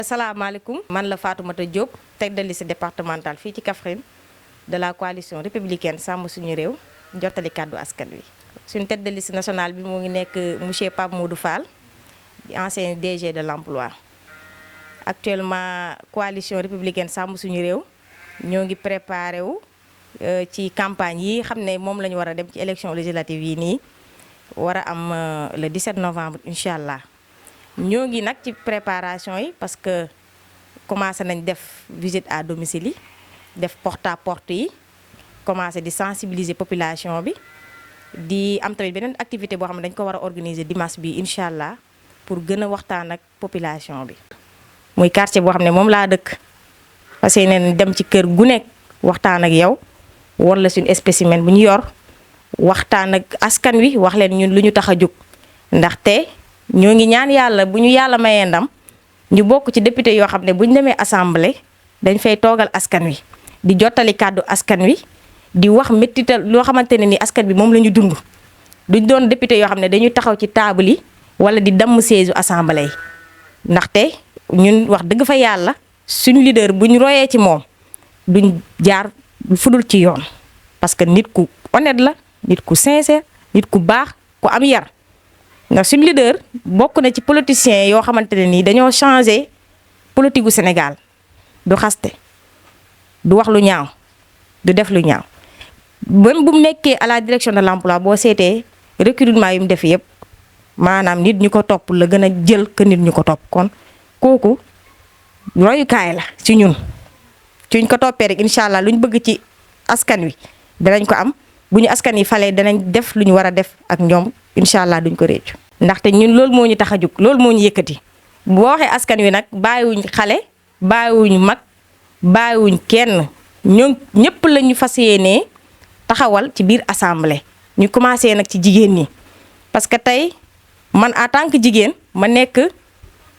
asalaamaaleykum man la Fatoumata Diop tête de liste départementale fii ci Kaffrine de la coalition républicaine sàmm suñu réew jottali kàddu askan wi. suñu tête de liste nationale bi moo ngi nekk monsieur Pape Modou Fall ancien DG de l'emploi. Actuellement coalition républicaine sàmm suñu réew ñoo ngi préparé wu ci campagne yi xam ne moom la ñu war a dem ci élection législative yi nii war a am le 17 novembre incha allah. ñoo ngi nag ci préparation yi parce que commencé nañ def visite à domicile yi def porte à porte yi commencé di sensibiliser population bi di am tamit beneen activité boo xam ne dañ ko war a organiser dimanche bi incha allah pour gën a waxtaan ak population bi. muy quartier boo xam ne moom laa dëkk parce que neen dem ci kër gu nekk waxtaan ak yow war la suñu spécimen bu ñu yor waxtaan ak askan wi wax leen ñun lu ñu tax a jóg ndaxte. ñoo ngi ñaan yàlla bu ñu yàlla mayee ndam ñu bokk ci député yoo xam ne bu ñu demee assemblée dañ fay toogal askan wi di jottali kàddu askan wi di wax méttital loo xamante ne ni askan bi moom la ñu dund duñ doon député yoo xam ne dañuy taxaw ci table yi wala di damm siège assemblée yi ndaxte ñun wax dëgg fa yàlla suñu leader bu ñu royee ci moom duñ jaar fudul ci yoon parce que nit ku honnête la nit ku sincère nit ku baax ku am yar. ndax suñu leader bokk na ci politiciens yoo xamante ne nii dañoo changé politique gu Sénégal du xaste du wax lu ñaaw du def lu ñaaw même bu mu nekkee à la direction de l'emploi boo seetee recrutement yu mu def yëpp maanaam nit ñu ko topp la gën a jël que nit ñu ko topp kon kooku royukaay la ci ñun suñ ko toppee rek incha allah lu ñu bëgg ci askan wi danañ ko am bu ñu askan yi falee danañ def lu ñu war a def ak ñoom. incha allah duñ ko réccu ndaxte ñun loolu moo ñu tax a jóg loolu moo ñu yëkkati boo waxee askan wi nag bàyyiwuñ xale bàyyiwuñ mag bàyyiwuñ kenn ñoo ñëpp la ñu fas yéenee taxawal ci biir assemblée. ñu commencé nag ci jigéen ñi parce que tey man en tant que jigéen ma nekk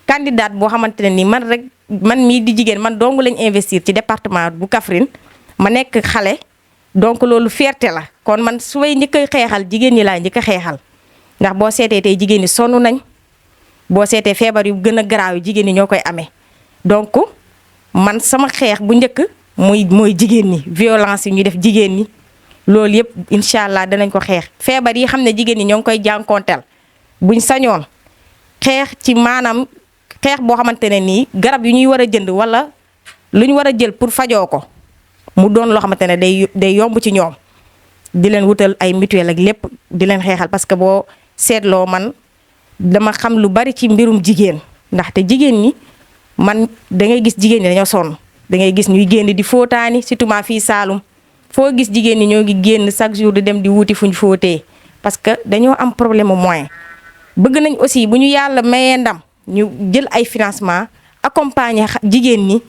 candidate boo xamante ne ni man mii di jigéen man dong lañ investir ci département bu Kaffrine ma nekk xale donc loolu fierté la kon man su may njëkk a xeexal jigéen ñi laa njëkk a xeexal. ndax boo seetee tey jigéen ñi sonn nañ boo seetee feebar yu gën a garaaw yi jigéen ñi ñoo koy amee donc man sama xeex bu njëkk mooy jigéen ñi violence yi ñu def jigéen ñi loolu yëpp incha allah danañ ko xeex feebar yi xam ne jigéen ñi ñoo ngi koy jànkoonteel buñ sañoon xeex ci maanaam xeex boo xamante ne nii garab yu ñuy war a jënd wala lu ñu war a jël pour fajoo ko mu doon loo xamante ne day yomb ci ñoom di leen wutal ay mutuelle ak lépp di leen xeexal parce que boo seetloo man dama xam lu bari ci mbirum jigéen ndaxte jigéen ñi man da ngay gis jigéen ñi dañoo sonn da ngay gis ñuy génn di fóotaani surtout ma fii Saalum foo gis jigéen ñi ñoo ngi génn chaque jour di dem di wuti fuñ fóotee parce que dañoo am problème mu moyen bëgg nañ aussi bu ñu yàlla mayee ndam ñu jël ay financement accompagner jigéen ñi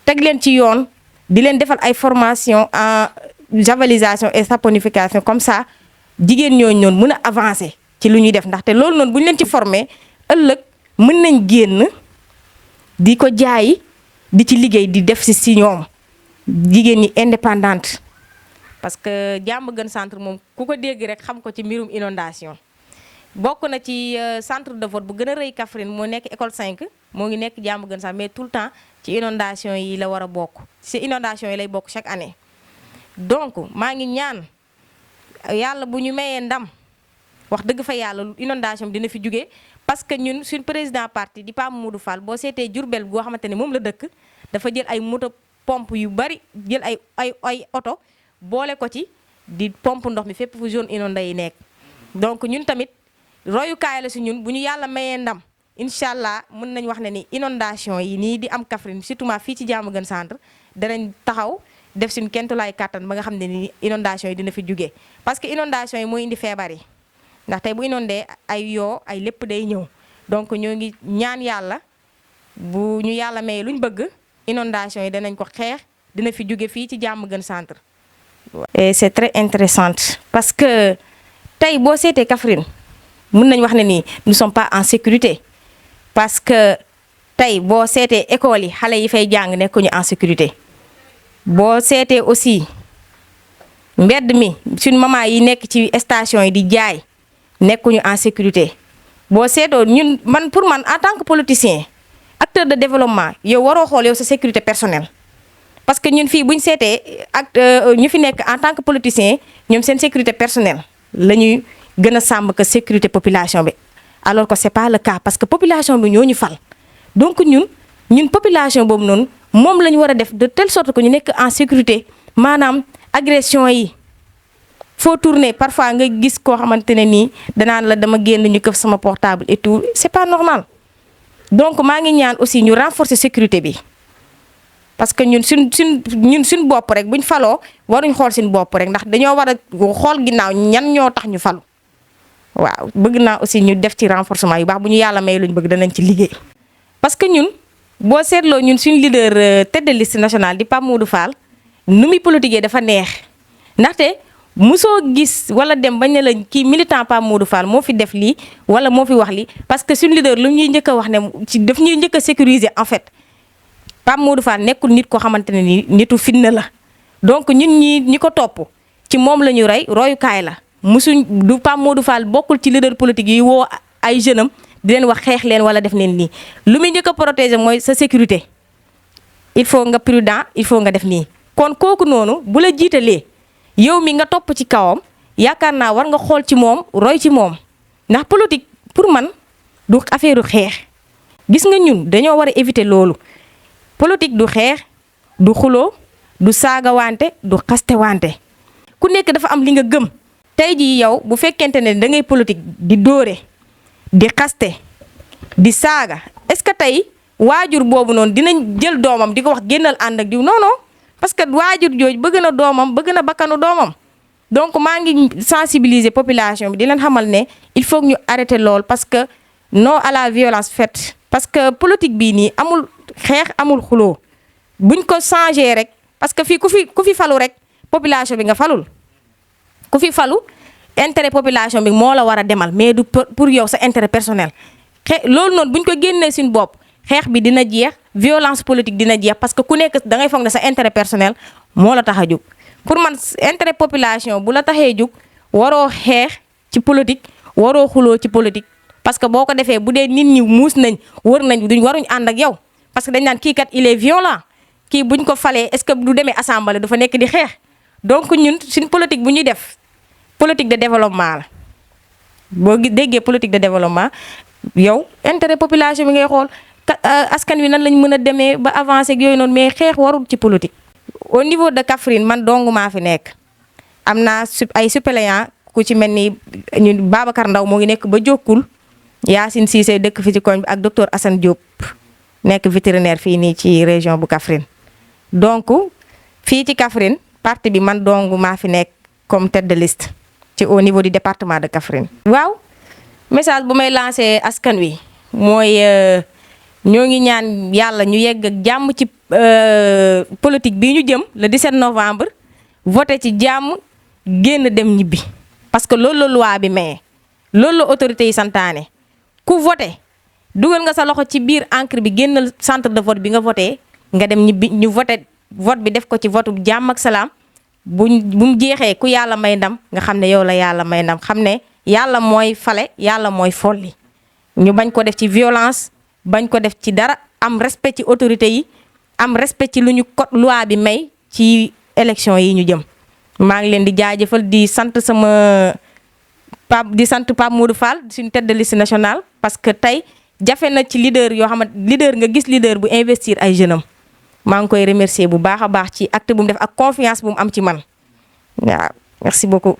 teg leen ci yoon di leen defal ay formation en javelisation et saponification comme ça jigéen ñooñu noonu mën a avancer ci lu ñuy def ndaxte loolu noonu bu ñu leen ci formé ëllëg mën nañ génn di ko jaayi di ci liggéey di def si ñoom jigéen ñi indépendante parce que Diamaguène centre moom ku ko dégg rek xam ko ci mbirum inondation bokk na ci centre de vote bu gën a rëy Kaffrine moo nekk école 5 moo ngi nekk Diamaguène centre mais tout le temps ci inondation yi la war a bokk ci inondation yi lay bokk chaque année donc maa ngi ñaan yàlla bu ñu mayee ndam wax dëgg fa yàlla inondation bi dina fi jóge parce que ñun suñ président parti di Pape Modou Fall boo seetee Diourbel goo xamante ne moom la dëkk dafa jël ay moto pompe yu bari jël ay oto boole ko ci di pompe ndox mi fépp fu zone inondée yi nekk donc ñun tamit royukaay la si ñun bu ñu yàlla mayee ndam incha allah mën nañ wax ne ni inondation yi nii di am Kaffrine surtout fii ci Diamaguène centre danañ taxaw def suñu kentulaay kàttan ba nga xam ne ni inondation yi dina fi jóge parce que inondation yi mooy indi feebar yi ndax tey bu inondé ay yoo ay lépp day ñëw donc ñoo ngi ñaan yàlla bu ñu yàlla mayee luñ bëgg inondation yi danañ ko xeex dina fi jóge fii ci Diamaguène centre. et c'est très intéressant parce que tey boo seetee Kaffrine mën nañ wax ne nii nous sommes pas en sécurité parce que tey boo seetee école yi xale yi fay jàng nekkuñu en sécurité boo seetee aussi mbedd mi suñ maman yi nekk ci station yi di jaay nekkuñu en sécurité boo seetoo ñun man pour man en tant que politicien acteur de développement yow waroo xool yow sa sécurité personnelle parce que ñun fii bu ñu seetee ak ñu fi nekk en tant que politicien ñoom seen sécurité personnelle la ñuy gën a sàmm que sécurité population bi alors que c'est pas le cas parce que population bi ñoo ñu fal donc ñun population boobu noonu moom la ñu war a def de telle sorte que ñu nekk en sécurité maanaam agression yi foo tourner parfois nga gis koo xamante ne nii danaan la dama génn ñu këf sama portable et tout c'est pas normal donc maa ngi ñaan aussi ñu renforcer sécurité bi parce que ñun suñ bopp rek buñ faloo waruñ xool suñ bopp rek ndax dañoo war a xool ginnaaw ñan ñoo tax ñu falu waaw bëgg naa aussi ñu def ci renforcement yu baax bu ñu yàlla may luñ bëgg danañ ci liggéey. parce que ñun boo seetloo ñun suñ leader tête de liste nationale di Pape Modou Fall nu muy politiquer dafa neex ndaxte musoo gis wala dem bañ ne la kii militant Pape Modou Fall moo fi def lii wala moo fi wax lii parce que suñ leader lu ñuy njëkk a wax ne ci daf ñuy njëkk a sécuriser en fait. Pape Modou Fall nekkul nit koo xamante ne ni nitu fitna la donc ñun ñi ko topp ci moom la ñu royukaay la musuñ du Pape Modou Fall bokkul ci leader politique yi woo ay jeunes am di leen wax xeex leen wala def leen nii lu muy njëkk a protéger mooy sa sécurité il faut nga prudent il faut nga def nii. kon kooku noonu bu la jiitalee yow mi nga topp ci kawam yaakaar naa war nga xool ci moom roy ci moom ndax politique pour man du affaire xeex gis nga ñun dañoo war a éviter loolu. politique du xeex du xuloo du saaga wante du xaste wante ku nekk dafa am li nga gëm tey jii yow bu fekkente ne da ngay politique di dóore di xaste di saaga est-ce que tey waajur boobu noonu dinañ jël doomam di ko wax génnal ànd ak diw non non parce que waajur jooju bëgg na doomam bëgg na bakkanu doomam donc maa ngi sensibiliser population bi di leen xamal ne il faut que ñu arrêter lool parce que non à la violence faite parce que politique bii nii amul xeex amul xuloo buñ ko changé rek parce que fii ku fi falu rek population bi nga falul ku fi falu intérêt population bi moo la war a demal mais du pour yow sa intérêt personnel loolu noonu buñ ko génnee suñu bopp xeex bi dina jeex violence politique dina jeex parce que ku nekk da ngay foog ne sa intérêt personnel moo la tax a jóg pour man intérêt population bu la taxee jóg waroo xeex ci politique waroo xuloo ci politique parce que boo ko defee bu dee nit ñi muus nañ wër nañ waruñ ànd ak yow parce que dañ naan kii kat il est violent kii buñ ko falee est-ce que du demee assemblée du fa nekk di xeex donc ñun suñ politique bu ñuy def politique de développement la boo déggee politique de développement yow intérêt population bi ngay xool askan wi nan lañ mën a demee ba avancer ak yooyu noonu mais xeex warul ci politique. au niveau de Kaffrine man dong maa fi nekk am naa ay suppléant ku ci mel ni ñun Babacar Ndaw moo ngi nekk ba Jokkul Yacine Cissé dëkk fi ci koñ bi ak docteur Assane Diop. nekk vétérinaire fii nii ci région bu Kaffrine donc fii ci Kaffrine parti bi man dong maa fi nekk comme tête de liste ci au niveau du département de Kaffrine. waaw message bu may lancé askan wi mooy ñoo ngi ñaan yàlla ñu yegg ak jàmm ci politique bii ñu jëm le 17 novembre voté ci jàmm génn dem ñibbi parce que loolu la loi bi maye loolu la autorité yi santaane ku voté. dugal nga sa loxo ci biir encre bi génnal centre de vote bi nga voté nga dem ñibbi ñu voté vote bi def ko ci vote jàmm ak salaam bu mu jeexee ku yàlla may ndam nga xam ne yow la yàlla may ndam xam ne yàlla mooy fale yàlla mooy folli ñu bañ ko def ci violence bañ ko def ci dara am respect ci autorité yi am respect ci lu ñu code loi bi may ci élection yi ñu jëm. maa ngi leen di jaajëfal di sant Pape Modou Fall suñu tête de liste nationale parce que tey. jafe na ci leader yoo xamante leader nga gis leader bu investir ay jeunes am maa ngi koy remercier bu baax a baax ci acte bu mu def ak confiance bu mu am ci man waaw merci beaucoup.